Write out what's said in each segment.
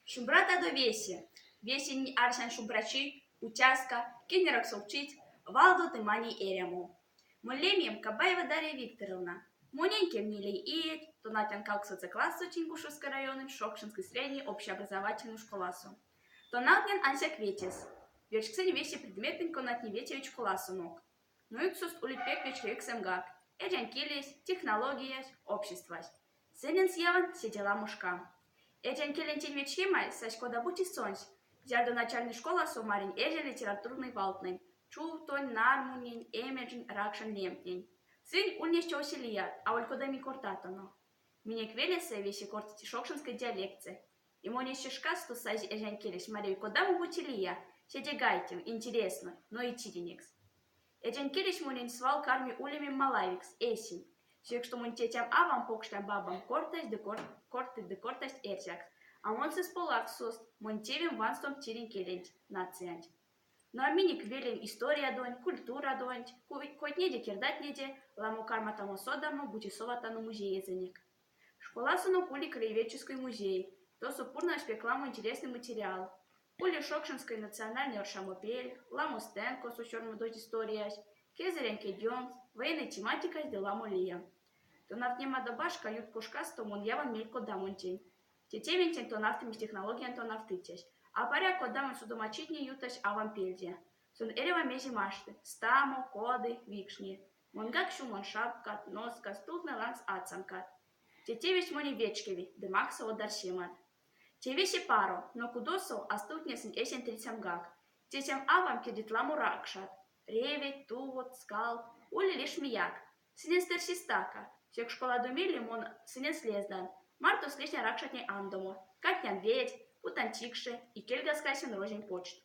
Шумбратадо весе! Весенень арсян шумбрачи, уцяска, кенярксов чить, валдо ды маней эрямо. Монь лемем Кабаева Дарья Викторовна. Монень кемнилее иеть, тонавтнян кавксоце классо Теньгушевской райононь Шокшинской средней общеобразовательной школасо. Тонавтнян ансяк ветес. Вечксынь весе предметтнэнь, конатне ветявить школасонок. Но ютксост улить пек вечкевиксэмгак: эрзянь келесь, технологиясь, обществась. Сыненст яван седе ламо шка. Эрзянь келентень вечкемась сась кода-бути сонсь, зярдо начальной школасо маринь эрзянь литературной валтнэнь, чувтонь, нармунень, эмежень, ракшань лемтнень. Сынь ульнесть овсе лият, аволь кода минь кортатано. Минек велесэ весе кортыть шокшинской диалектсэ. И монь эщо шкасто сазь эрзянь келесь маряви кодамо-бути лия, седе гайтев, интересной, но и тиринекс. Эрзянь келесь монень свал карми улеме малавикс, эсень. Секс што монь тетям-авам, покштям-бабам кортасть ды кортыть ды кортасть эрзякс, а мон сынст полавтсост, монь тевем ванстомс тиринь келенть, нациянть. Ну а минек велень историядонть, культурадонть, койтнеде-кирдатнеде ламо карматано содамо, бути соватано музеезэнек. Школасонок ули краеведческой музей, тосо пурнавсь пек ламо интересной материал. Ули Шокшинской национальной оршамопель, ламо стенд, косо сёрмадозь историясь, кезэрень кедьёнкст, военной тематикась ды ламо лия. Тонавтнемадо башка юткошкасто мон яван мель кодамонтень. Те тевентень тонавтымизь технологиянь тонавтыцясь, а паряк кодамонь содамочитне ютасть авам пельде. Сон эрьва мезе машты: стамо, коды, викшни. Монгак сюлман шапкат, носкат, стултнэ лангс ацамкат. Те тевесь монень вечкеви ды максы од арсемат. Те весе паро, но кудосо а стувтнесынь эсень трицямгак. Тетям-авам кирдить ламо ракшат: реветь, тувот, скалт, ули лишмеяк. Сыненст эрси стака, секс школадо мейле мон сыненст лездан, мартост лиснян ракшатнень андомо, кандтнян ведь, путан тикше, икельга кайсян розень почт.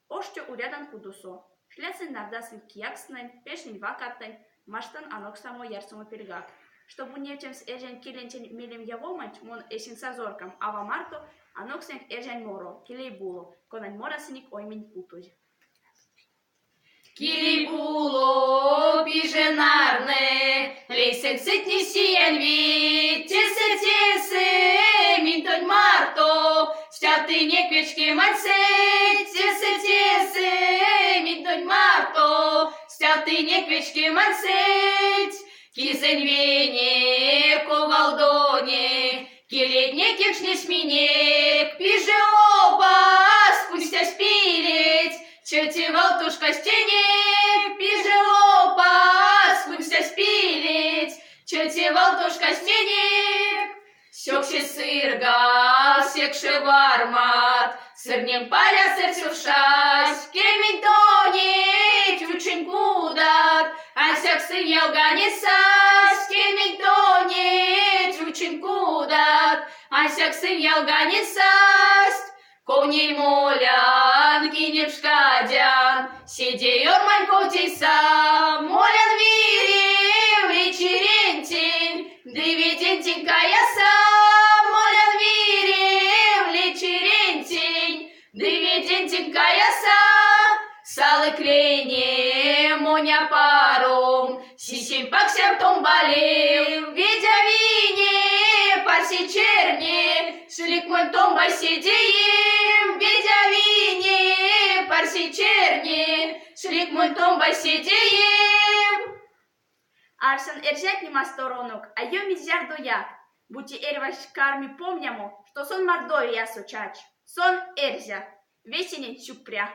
Оштё урядан кудосо. Шлясынь-нардасынь киякстнэнь, пештнинь вакантнэнь, маштан анокстамо ярсамопельгак. Штобу невтемс эрзянь келентень мелем явоманть, мон эсень сазоркам, ава марто, анокстынек эрзянь моро, Килейбуло, конань морасынек оймень путозь. Килейбуло, пиже нарнэ, лейсэнть цитни сиянь ведь, тесэ, тесэ, минь тонь марто, стявтынек вечкемань сэдь, тесэ, тесэ, минь тонь марто, стявтынек вечкемань сэдь. Кизэнь вене, ковалдоне, килейтне кекшнесть минек, пиже лопас кустясь пилеть, Чевте валтушкась тенек, пиже лопас кундсясь пилеть, чевте валтушкась тенек. Сёксесь сыргась, экше вармат, сырнень паля сэрьс оршась, кемень тонеть учинь кудат, ансяк сынь ялгане састь, кемень тонеть учинь кудат, ансяк сынь ялгане састь. Ков ней молян, кине пшкадян, седей ормань ков тейса, молян вирев лей-чирентень, ды ведентень каяса, молян вирев лей-чирентень, ды ведентень каяса. Салык лейне, монь апаром, сисем паксям томбалев, ведявине, парсей черне, шлик монь томбаль седеем, ведявине, парсей черне, шлик монь томбаль седеем. Арсян эрзятне масторонок а ёмить зярдояк, бути эрьвась карми помнямо, што сон Мордовиясо чачсь, сон эрзя. Весенень сюкпря!